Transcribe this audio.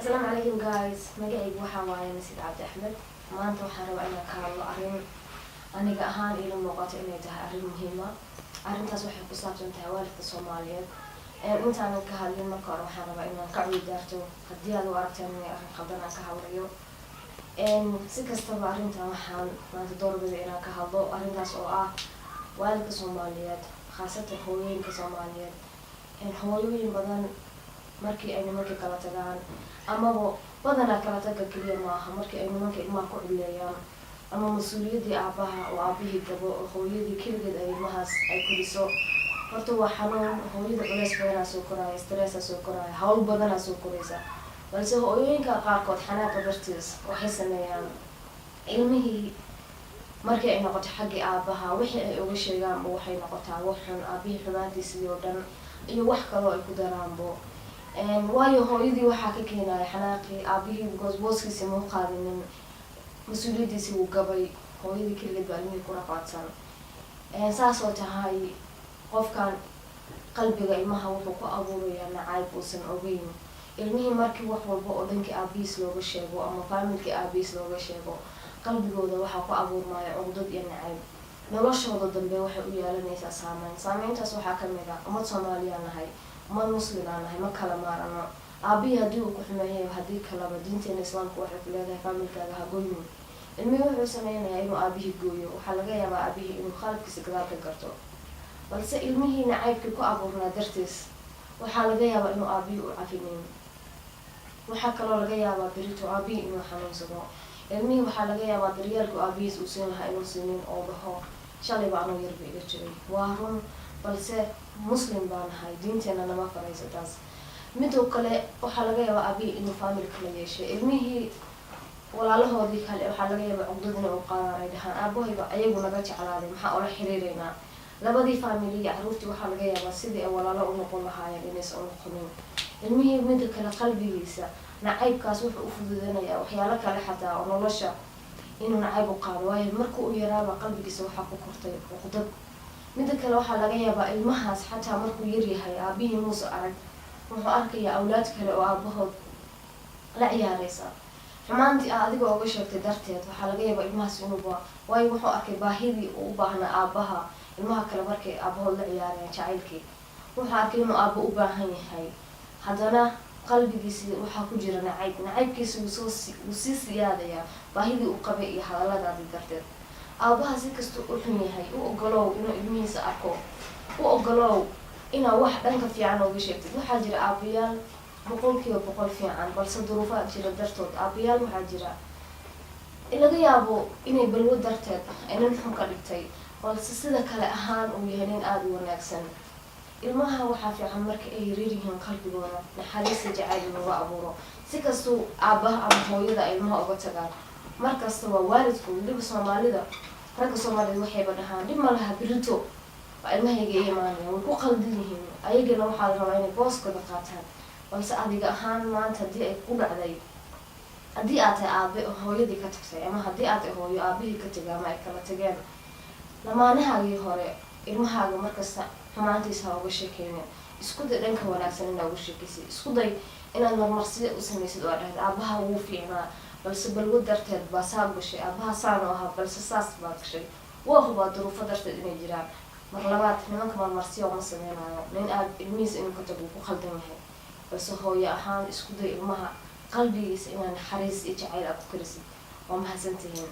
Asalaamu calaykum guys, magacaygu waxaa waaye Nasiid Cabdi Axmed. Maanta waxaan rabaa inaan ka hadlo arrin aniga ahaan iila muuqato inay tahay arrin muhiima. Arrintaas waxay ku saabsan tahay waalidka Soomaaliyeed. Intaanan ka hadlin, marka hore waxaan rabaa inaan ka cududaarto haddii aad u aragtaan inay arrin qaldan aan ka hadlayo. Si kastaba, arrintan waxaan maanta doorbiday inaan ka hadlo, arrintaas oo ah waalidka Soomaaliyeed, khaasatan hooyooyinka Soomaaliyeed. Hooyooyin badan markii ay nimanka kala tagaan, amaba badanaa kala taga keliya maaha, markii ay nimanka ilmaha ku cidleeyaan ama mas-uuliyaddii aabaha oo aabihii gabo oo hooyadii keligeed ay ilmahaas ay koriso, horta waa xanuun. Hooyada culeys badanaa soo koraya, stress-aa soo koraya, hawl badanaa soo koraysa. Balse hooyooyinka qaarkood xanaaqa dartiis waxay sameeyaan ilmihii markii ay noqoto xaggii aabaha, wixii ay uga sheegaanba waxay noqotaa wax xun, aabihii xumaantiisidii oo dhan iyo wax kaloo ay ku daraanbo. Waayo, hooyadii waxaa ka keenaya xanaaqii aabihii, because booskiisi mau qaadinin, mas-uuliyaddiisi wuu gabay, hooyadii keligeed baa ilmihii ku rafaadsan. Saasoo tahay, qofkan qalbiga ilmaha wuxuu ku abuurayaa nacayb uusan ogeyn. Ilmihii markii wax walba oo dhankii aabihiis looga sheego ama family-kii aabihiis looga sheego, qalbigooda waxaa ku abuurmaya cuqdad iyo nacayb. Noloshooda dambe waxay u yeelanaysaa saameyn. Saameyntaas waxaa kamid ah, ummad Soomaaliyaa nahay, ummad muslimaa nahay, ma kala maarano. Aabihii haddii uu ku xumeeyayo, haddii kalaba, diinteena Islaamku waxay ku leedahay family-kaaga ha goynin. Ilmihii wuxuu sameynayaa inuu aabihii gooyo. Waxaa laga yaabaa aabihii inuu khaladkiisa gadaal ka garto, balse ilmihii nacaybkii ku abuurnaa dartiis waxaa laga yaabaa inuu aabihii u cafinin. Waxaa kaloo laga yaabaa berito aabihii inuu xanuunsado. Ilmihii waxaa laga yaabaa daryeelku aabihiis uu siin lahaa inuu siinin oo dhaho, "Shalayba anuu yarba iga jiray." Waa run, balse Muslim baa nahay, diinteena nama farayso taas. Midoo kale, waxaa laga yaabaa aabihii inuu family kala yeeshay. Ilmihii walaalahoodii kale waxaa laga yaabaa cuqdad inay u qaadaan, ay dhahaan, "Aabahayba ayagu naga jeclaaday, maxaa ula xiriireynaa?" Labadii family iyo caruurtii waxaa laga yaabaa sidii ay walaalo u noqon lahaayeen inaysan u noqonin. Ilmihii mida kale, qalbigiisa nacaybkaas wuxuu u fududanayaa waxyaalo kale xataa oo nolosha inuu nacayb u qaado, waayo marka uu yaraaba qalbigiisa waxaa ku kortay cuqdad. Mida kale, waxaa laga yaabaa ilmahaas xataa markuu yaryahay aabihii muuse arag, wuxuu arkayaa awlaad kale oo aabahood la ciyaareysa. Xumaantii aa adiga oga sheegtay darteed, waxaa laga yaabaa ilmahaas inuuba, waayo wuxuu arkay baahidii uu u baahnaa aabaha. Ilmaha kale markay aabahood la ciyaarayaan, jacaylkii wuxuu arkay inuu aabo u baahan yahay. Haddana qalbigiisi waxaa ku jira nacayb. Nacaybkiisa wuu sii siyaadayaa baahidii uu qabay iyo hadaladaadii darteed. Aabaha si kastuu u xun yahay, u ogolow inuu ilmihiisa arko, u ogolow inaa wax dhanka fiican ooga sheegtid. Waxaa jira aabayaal 100% fiican, balse duruufaha jira dartood. Aabayaal waxaa jira laga yaabo inay balwo darteed ay nin xun ka dhigtay, balse sida kale ahaan uu yahay nin aada u wanaagsan. Ilmaha waxaa fiican marka ay yaryar yihiin qalbigooda naxariista, jacayl looga abuuro. Si kastuu aabaha ama hooyada ay ilmaha uga tagaan, markasta waa waalidku. Weliba Soomaalida, ragga Soomaaliyeed waxayba dhahaan, "Dhib ma laha, berito waa ilmahayga i imaanaya." Way ku qaldan yihiin. Ayagana waxaa la rabaa inay booskooda qaataan. Balse adiga ahaan maanta haddii ay ku dhacday, haddii aad tahay aabe hooyadii ka tagtay, ama haddii aad tahay hooyo aabihii ka tegay ama ay kala tageen lamaanahaagii hore, ilmahaaga markasta xumaantiisa ha uga sheekeynin. Isku day dhanka wanaagsan inaa uga sheekaysid. Isku day inaad marmarsiya u samaysid oo aad dhahid, "Aabaha wuu fiicnaa, balse balwo darteed baa saa gashay. Aabaha saanu ahaa, balse saas baa gashay." Waa hubaa duruufo darteed inay jiraan. Mar labaad, nimanka marmarsiya uma sameynayo. Nin aad ilmihiisa inuu ka tago wuu ku khaldan yahay, balse hooyo ahaan isku day ilmaha qalbigiisa inaa naxariis iyo jacayl aad ku karisid. Waa mahadsantihiin.